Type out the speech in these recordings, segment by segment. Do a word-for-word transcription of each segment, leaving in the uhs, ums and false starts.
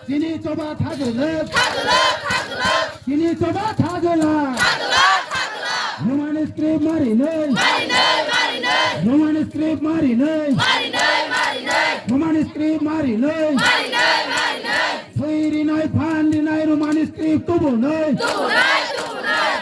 Chini choba thagwlwk. Thagwlwk, thagwlwk. Chini choba thagwlwk. Thagwlwk, thagwlwk. Roman script marinai. Marinai, marinai. Roman script marinai. Marinai, marinai. Roman script marinai. Marinai, marinai. Thwi rinai, phan rinai, Roman script tubunai. Tubunai, tubunai,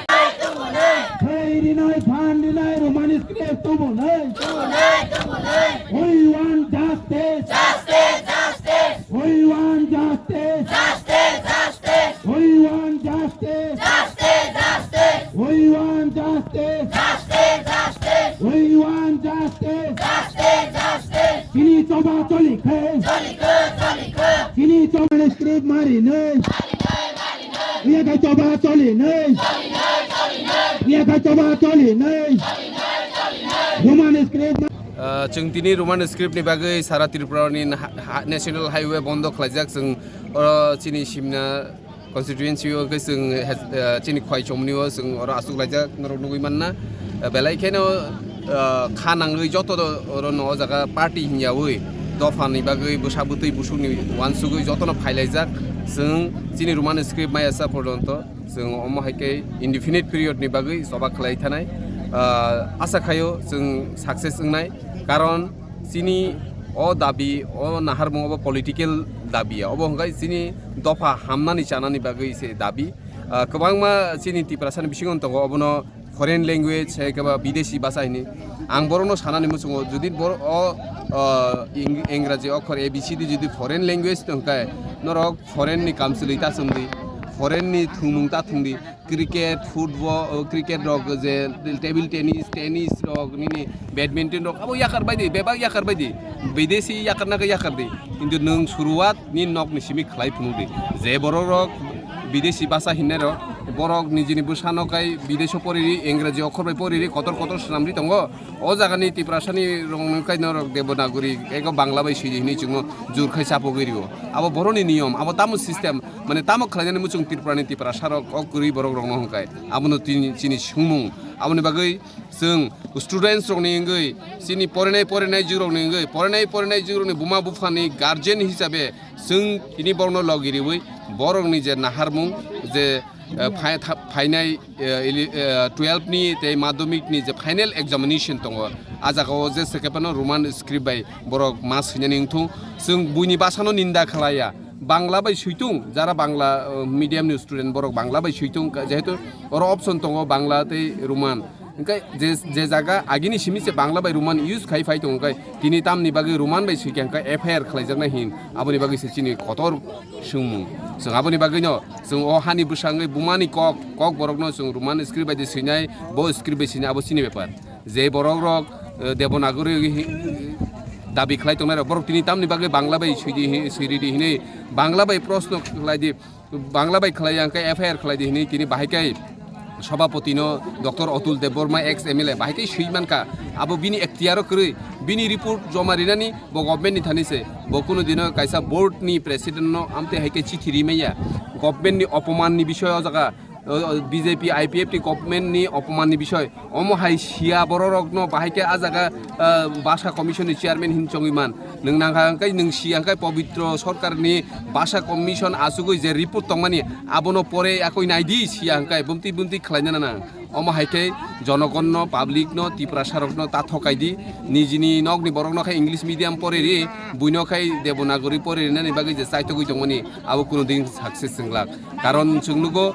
tubunai. Thwi rinai, phan rinai, Roman script tubunai. Tubunai, tubunai. We want justice. Justice, justice. We want justice. Justice, justice. We want justice. Justice, justice. We want justice. Justice, justice. We want justice. Justice, justice. Chini choba choli khe. Choli khe, choli khe. Chini choba script marinai. Marinai, marinai. Iya kai choba choli nai. Choli nai, choli nai. Iya kai choba choli nai. Choli nai, choli nai. Roman script ma- Ah, chwng tini Roman script ni bagwi sara Tripura ni ha-, ha-, National Highway bondo khlaijak. Chwng oro chini Simna constituency o khe chwng he-, ah, chini Khwai Chomni o chwng oro aswk laijak norok nugwi manna. Ah, belai kheno, ah, kha nangwi joto do-, oro no o jaga party hinyawi dopha ni bagwi bwsa bwtwi busuk ni uansugwi joto no phailaijak. Chwng chini Roman script maya sa porjonto. Chwng omo hai khe indefinite period ni bagwi choba khlai thanai. Ah, asa khaio chwng success wngnai, karon chini o dabi, o naharmung obo political dabi ya, obo hwnkhe chini dopha hamnani chanani bagwi se dabi. Ah, kwbangma chini Tiprasani bisingo tongo, obono foreign language hai khe ba bideshi bhasha hini. Ang borokno sanani muchungo, jodi bor-, o, ah, ing-, Engraji okhor A B C D jodi foreign language tongkhe norok foreign ni kamchwlwi ta chwngdi, foreign ni thwngmung ta thwngdi, cricket, football, o, cricket rok je table tennis, tennis rok, nini badminton rok, abo yakar baidi, bebak yakar baidi, bidesi yakar na yakar di, kintu nwng suruat ni nok ni simi khlai phunuk di, je borok rok bidesi basa hinne rok, borok nijini bwsano kai bideso poriri, Engraji okhor bai poriri, kotor kotor swnamri tongo. O jagani Tiprasani rokno khe norok Devanagari eko Bangla bai swi di hinwi chwngno jur khai chapogwi rio. Abo boroni niyom, abo tamo system, mane tamo khlainani muchung Tripurani Tiprasarok o kwrwi borok rokno hwnkhai. Abono tini chini swngmung. Aboni bagwi chwng students rokni wngwi, chini porinai porinai jwrokni wngwi, porinai porinai jwrokni buma buphani guardian hisabe chwng tini borokno logi riwi borokni je naharmung je eh, phai-, tha-, phainai, eh, ili-, eh, twelve ni tei madhyamik ni je final examination tongo, a jaga o je sekephano Roman script bai borok ma swinani wngthung. Chwng buini bwsano ninda khlaiya, Bangla bai switung, jara Bangla, eh, medium ni student borok Bangla bai switung, ka-, jehetu oro option tongo Bangla tei Roman. Hwnkhe je, je jaga agini simi se Bangla bai Roman use khai phai tongo, hwnkhe tini tamni bagwi Roman bai swikha hwnkhe F I R khlaijaknai hin, aboni bagwi se chini kotor swngmung. Chwng aboni bagwino chwng o hani bwsangwi bumani kok, kok borokno chwng Roman script bai de swinai, bo script bai swinai, abo chini bepar. Je borok rok, eh, Devanagari hi-, dabi khlai tongnai rok, borok tini tamni bagwi Bangla bai swidi hi-, swiridi hinwi, Bangla bai proshno khlai di, Bangla bai khlai ya hwnkhe F I R khlai di hinwi tini bahai kai Sabhapati no Doctor Atul Debbarma, ex M L A, bahai kai swi mankha. Abo bini ektiyaro kwrwi, bini report joma rinani bo government ni thani se. Bo kunu dino kaisa board ni president no amtwi hai khe chithi ri manya. Government ni opoman ni bisoi o jaga, o, o, B J P I P F ni government ni opoman ni bisoi. Omo hai sia borok rokno bahai khe a jaga, ah, Basa Commission ni chairman hin chongwi man. Nwng nangkha hwnkhe nwng sia hwnkhe Pobitro Sarkar ni Basa Commission achugwi je report tongmani abono pore yakwi naidi sia hwnkhe bumtwi bumtwi khlaina nang. Omo hai khe jonogonno, public no, Tiprasa rokno ta thokai di. Nijini nokni borokno khe English medium pore ri, buino khai Devanagari pore rinani bagwi je chaitogwi tongmani abo kuno din success wnglak. Karon chwng nugo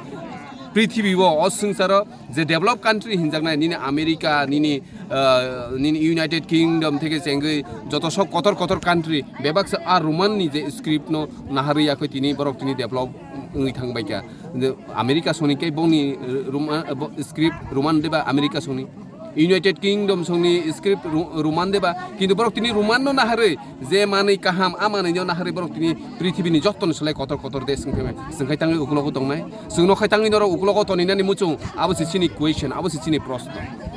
prithibi o, o swngcharo je develop country hinjaknai nini America, nini, ah, nini United Kingdom theke chengwi joto sok kotor kotor country bebak se a Roman ni je script no naharwi yakwi tini borok tini develop wngwi thangbaikha. America songni khe bongni, eh, Roman, eh, bo-, script Roman deba America songni. United Kingdom songni script Ro-, Roman deba, kintu borok tini Roman no naharwi je manwi kaham, a manwi no naharwi borok tini prithibini jotto ni slai kotor kotor desh wngkhe, chwng khai tangwi ukulogo tongnai, chwng no khai tangwi norok ukulogo toninani muchung, abo se chini question, abo se chini proshno.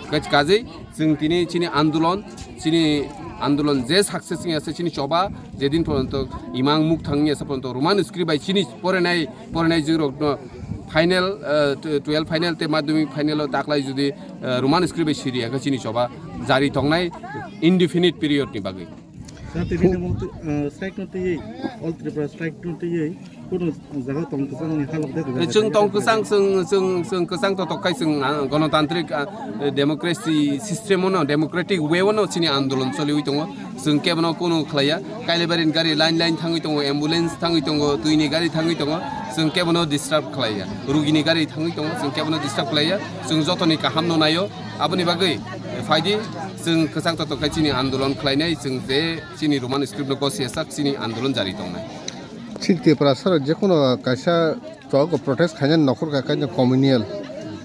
Kaj-, kajei chwng tini chini andolon, chini andolon je success wngya se chini choba, jedin poronto imang muk thang wngya se poronto Roman script bai chini porenai, porenai jwrokno final, eh, tw-, twelve final tei madhyamik final o taklai jodi, eh, Roman script bai siri hwnkhe chini choba jari tongnai indefinite period ni bagwi. Jati bini mung twi, eh, strike no twiwi, All Tripura strike no twiwi, Kuno jaga tong kwchang ni halok de. Chwng tong kwchang, chwng, chwng, chwng kwchang to tokkai chwng, ah, gonotantrik, ah, democracy system ono, democratic way ono chini andolon choliwi tongo. Chwng kebono kuno khlaiya. Kailaibari ni gari line line thangwi tongo, ambulance thangwi tongo, twi ni gari thangwi tongo. Chwng kebono disturb khlaiya. Rugi ni gari thangwi tongo, chwng kebono disturb khlaiya. Chwng jotoni kaham no naio. Aboni bagwi phaidi chwng kwchang to tokkai chini andolon khlainai, chwng je chini Roman script no gosiya sak chini andolon jari tongnai. Thik Tiprasa rok je kono kaisa tok protest khaina nokhor ka kaisa communal.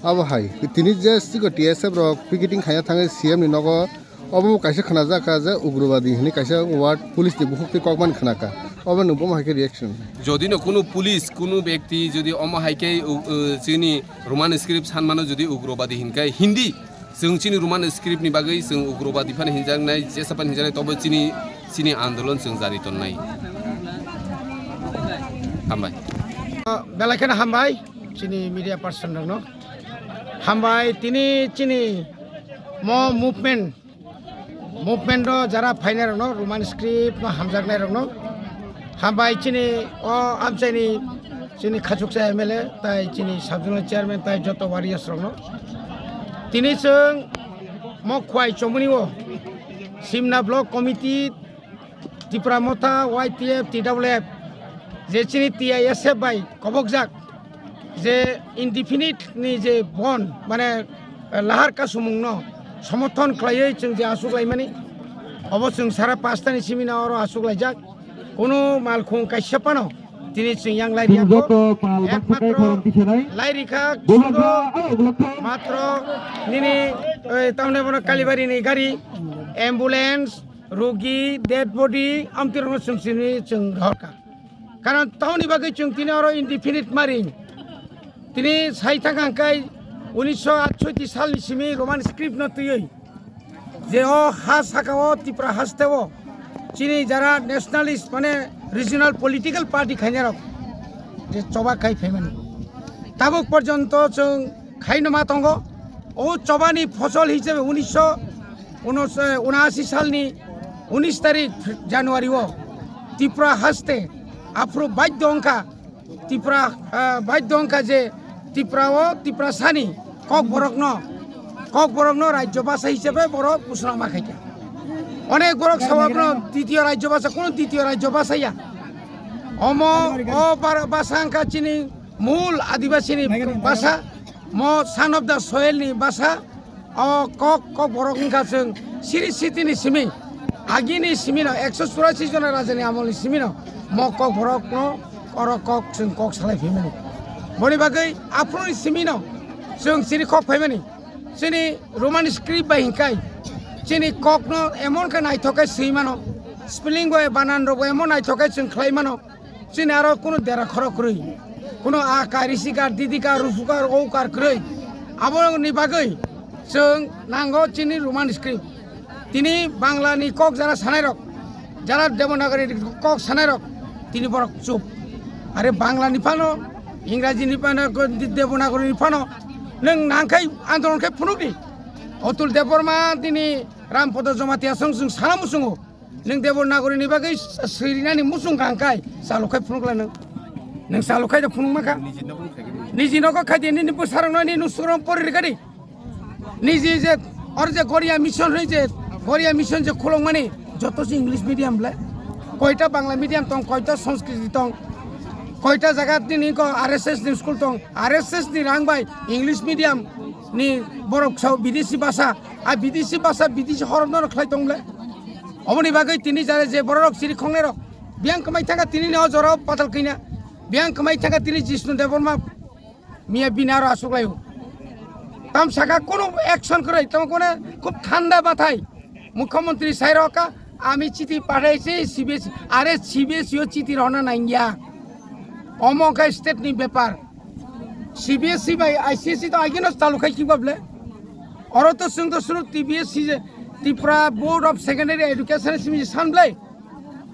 Abo hai tini je sigo T S F rok picketing khaina thangwi C M ni nogo, obo kaisa khwnajak ka je ugrobadi hinwi kaisa word police ni bukhuk twi kokmani khwnaka. Obo nwng bomo hai khe reaction? Jodi no kunu police, kunu bekti jodi omo hai khe u-, u-, chini Roman script sanmano jodi ugrobadi hinkai Hindi, chwng chini Roman script ni bagwi chwng ugrobadi phano hinjaknai, jesa phano hinjaknai, tobo chini, chini andolon chwng jari tonnai. Hambai. Belai kheno hambai chini media person rokno. Hambai tini chini mo movement, movement o jara phainai rokno, Roman script no hamjaknai rokno. Hambai chini o amchaini chini Khachuksa M L A tai chini sub zonal chairman tai joto warriors rokno. Tini chwng mo khwai chomoni o Simna Block Committee, Tipra Motha, Y T F, T W F, je chini T I S F bai kobokjak, je indefinite ni je bon, mane, lahar kasumung no somorthon khlaiwi chwng je aswk laimani, obo chwng sara pasta ni simi no oro aswk laijak. Kunu malkhung kaisa phano tini chwng yang lai riyakho. Ekmatro lai rikha sudo matro nini, eh, tamne bono Kalibari ni gari, ambulance, rugi, dead body, amtwi rokno chwng simi chwng rohorkha. Karon tamoni bagwi chwng tini oro indefinite mari. Tini sai thang hangkai unisho atshoiti salni simi Roman script no twiwi je o ha saka o Tipra haste o chini jara nationalist mane regional political party khainai rok je choba khai phaimani. Tabuk porjonto chwng khaino ma tongo. O chobani phosol hisabe unisho unashi salni unis tarik January o Tipra haste aphuru badhyo wngkha Tipra, ah, badhyo wngkha je Tipra o Tiprasani Kokborokno, Kokborokno rajyo basa hisabe borok ghosona ma khaikha. Onek borok sawa bono ditiyo rajyo basa, kono ditiyo rajyo basa ya. Omo o bar-, basa wngkha chini mul adibasini basa, mo son of the soil ni basa, o kok, Kokborok wngkha chwng siri sitini simi, agini simino, ekso churasi jona rajani amolni simino, mo Kokborokno oro kok chwng kok salai phaimani. Boni bagwi aphuruni simino chwng siri kok phaimani. Chini Roman script bai hinkai chini kokno emon khe naithok khe swi mano, spelling bai banan rokbo emon naithok khe chwng khlai mano. Chini aro kunu dera khoro kwrwi, kunu a kar, isi kar, didi kar, rufu kar, o kar kwrwi. Aboni bagwi chwng nango chini Roman script. Tini Bangla ni kok jara sanai rok, jara Devanagari kok sanai rok, tini borok chup. Are Bangla ni phano, Ingraji ni phano, Devanagari ni phano, nwng nangkhai andolon khe phunukdi. Otul Debbarma tini Rampodo Jamatia song chwng sana muchungo. Nwng Devanagari ni bagwi swirinani muchung kha hwnkhe, chalo khai phunukla nwng. Nwng chalo khai da phunuk mankha. Niji nogo khai di, nini bwsarokno, nini nusukrokno pori rwkha di. Niji je, oro je Goria Mission hwnwi je, Goria Mission je khulokmani, joto se English medium le. Koita Bangla medium tong, koita Sanskriti tong, koita jaga nini ko R S S ni school tong, R S S ni rang bai English medium ni borok sao bidesi basa, a bidesi basa, bidesi horomno khlai tong le. Oboni bagwi tini jare je bororok chiri khongnai rok, biyang kwmai thangkha tini ni o jorao patal khaina, biyang kwmai thangkha tini Jishnu Debbarma miya bini aro aswk laio. Tam saka kono action kwrwi, tam kono khub thanda bathai. Mukhyamantri sai rokha, ami chiti pathaisi C B S E, are C B S E o chiti rohorna nangya. Omo khe state ni bepar. C B S E bai I C S E to agino chalu khai kiba ble. Oro to chwng to suru T B S E je Tripura Board of Secondary Education simi san ble.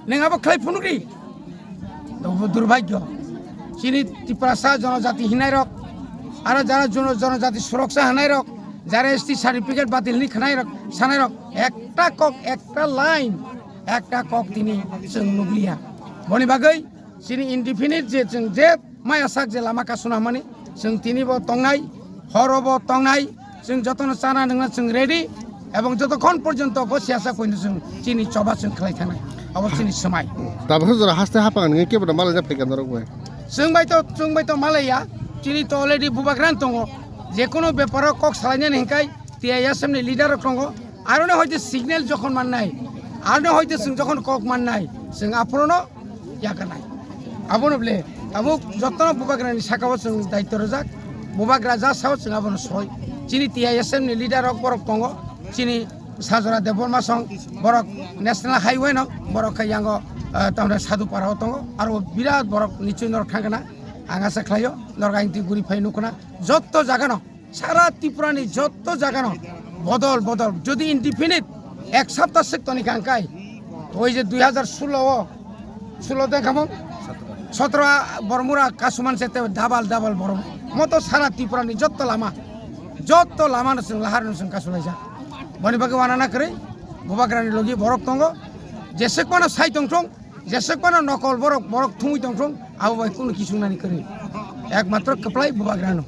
Neng abo khlai phunukri. Tobo durbhagyo. Chini Tiprasa jonojati hinai rok, aro jara jono-, jonojati suroksa hinai rok, jara S T certificate batil ni khnai rok, sanai rok, ekta kok, ekta line, ekta kok tini chwng nukliya. Boni bagwi Chini indefinite je chwng je maya sak je lama kasuna mani, chwng tini bo tongnai, horo bo tongnai, chwng jotono chana nungna chwng ready, ebong jotokhon porjonto bo siyasa koino chwng chini choba chwng khlai thangnai, abo chini swmai. Tabuk jora haste hapang nungwi kebo malai jak phaikha norok bai. Chwng bai to, chwng bai to malaiya, chini to already bubagra tongo, je kono beparo kok salainani hinkai T I S F ni leader rok tongo, aroni hoite signal jokhon mannai, aroni hoite chwng jokhon kok mannai, chwng aphorono yakarnai. Abono bole tabuk jotono bubagrani sakao chwng daityo rwjak, bubagra ja sao chwng abono soi. Chini T I S F ni leader rok borok tongo, chini Sajora Debbarma song borok National Highway no borok khe yango, eh, tamre Sadhu Para o tongo, aro birat borok nichoi norok thangkana, ang asa khlaio norok aing twi guri phai nukna joto jagano. Sara Tripura ni jotto jaga no bodol bodol, jodi indefinite ek sapta sik toni kha hwnkhe, oi je dui hajar solo o, solo de khamon, sotro bormura kasuman se te double double borom moto sara Tripura ni jotto lama, jotto lama no chwng lahar no chwng kasulaijak. Boni bagwi wana na kwrwi bubagra ni logi borok tongo, jesek mano sai tongthong, jesek mano nokol borok, borok thumwi tongthong, abo bai kunu kisung nani kwrwi, ekmatro kwplai bubagra no.